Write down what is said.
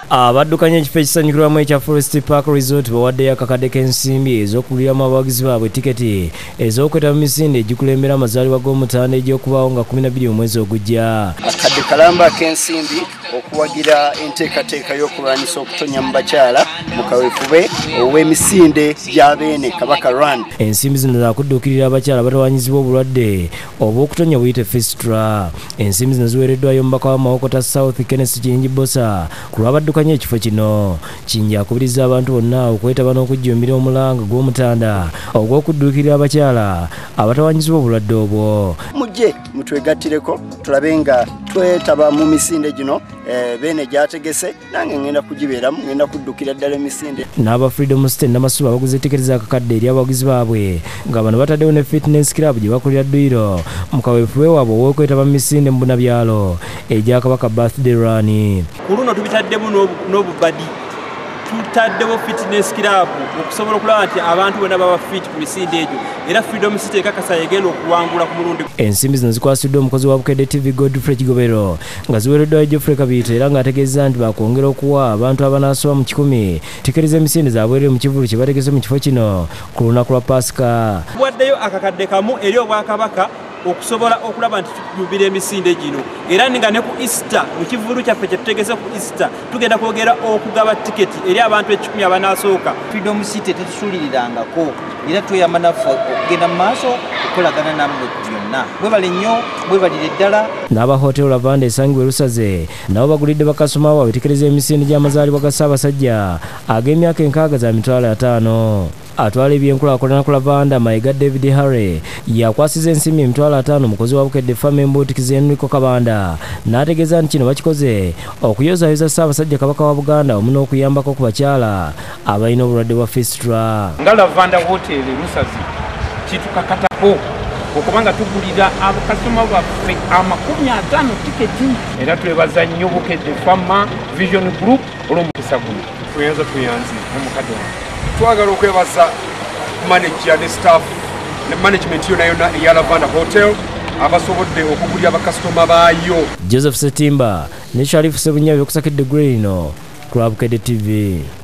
Abaddukanya ekifo ekisanyukirwamu ekya Forest Park Resort bawaddeyo akakadde k'ensimbi ez'okuguliramu abawagizi baabwe tiketi ez'okwetaba mu misinde egikulembera amazaalibwa g'Omutanda egy'okubaawo nga 12 omwezi ogujja. Akadde kalamba ak'ensimbi okuwagira enteekateeka y'okulwanyisa okutonya mu bakyala mu kaweefube ow'emisinde gya Beene Kabaka Run. Ensimbi zino zaakudduukirira abakyala abatawanyizibwa obulwadde obw'okutonya buyite fistula. Ensimbi zino ziweereddwayo omubaka wa Mawokota South Kenneth Kiyingi Bbosa ku lw'abaddukanya ekifo kino. Kiyingi akubiriza abantu bonna okwetaba n'okujjumbira omulanga gw'Omutanda ogw'okudduukirira abakyala abatawanyizibwa obulwadde obwo. Mujje mutwegattireko tulabe nga twetaba mu misinde gino Beene gyategese, nange ngenda kugibeeramu, ngenda kuddukira ddala emisinde. N'aba Freedom City Namasuba baguze tiketi z'akakadde eri abawagizi baabwe nga bano bataddewo ne fitness club gye bakulira dduyiro mu kaweefube waabwe ow'okwetaba mu misinde mu bunabyalo egya Kabaka Birthday Run. Ku luno tubitaddemu n'obubadi, tutaddewo fitness club okusobola okulaba nti abantu bonna baba fit ku misinde egyo, era Freedom City ekakasa yegenda okuwangula ku mulundi. Ensimbi zino zikwasiddwa omukozi wa Bukedde TV Godfrey Kigobero nga ziweereddwayo Geoffrey Kabiito era ng'ategeeza nti bakwongera okuwa abantu abanaasoba mu 100 tiketi z'emisinde zaabwerere mu kivvulu kye bategese mu kifo kino ku lunaku lwa Paasika. Tuwaddeyo akakadde kamu eri Obwakabaka okusobola okulaba nti tujjumbira emisinde gino, era nga ne ku Easter mu kivvulu kyaffe kye tutegese ku Easter tugenda kwogera okugaba tiketi eri abantu 100 abanaasooka. Freedom City tetusuulirirangako era tweyama naffe okugenda mu maaso okukolagana nammwe ku byonna. Mwebale nnyo, mwebalire ddala. N'aba Hotel Lavanda esangibwa e Lusaze nabo bagulidde bakasitoma baabwe tiketi z'emisinde gy'amazaalibwa ga Ssaabasajja ag'emyaka 60 za 50,000. Atwala ebyenkulaakulana ku Lavanda Mayiga David Harry yakwasiza ensimbi 50,000 mukozi wa Bukedde Farm embuutikizi Enrico Kabanda n'ategeeza nti kino bakikoze okuyozaayoza Ssaabasajja Kabaka wa Buganda wamu n'okuyambako ku bakyala abalina obulwadde bwa fistula. Nga Lavanda Hotel Lusaze kitukakatako okubanga tugulira abakasitoma baffe 50 tiketi, era twebaza nnyo Bukedde Farm Vision Group olw'omukisa guno. Tweyanza tweyanze omukadde wange. Twagala okwebaza manager ne staff ne management yonna yonna eya Lavanda Hotel abasobodde okugulira bakasitoma baayo. Joseph Setimba ne Sharifu Sebunya byokusakidde Green ku Bukedde TV.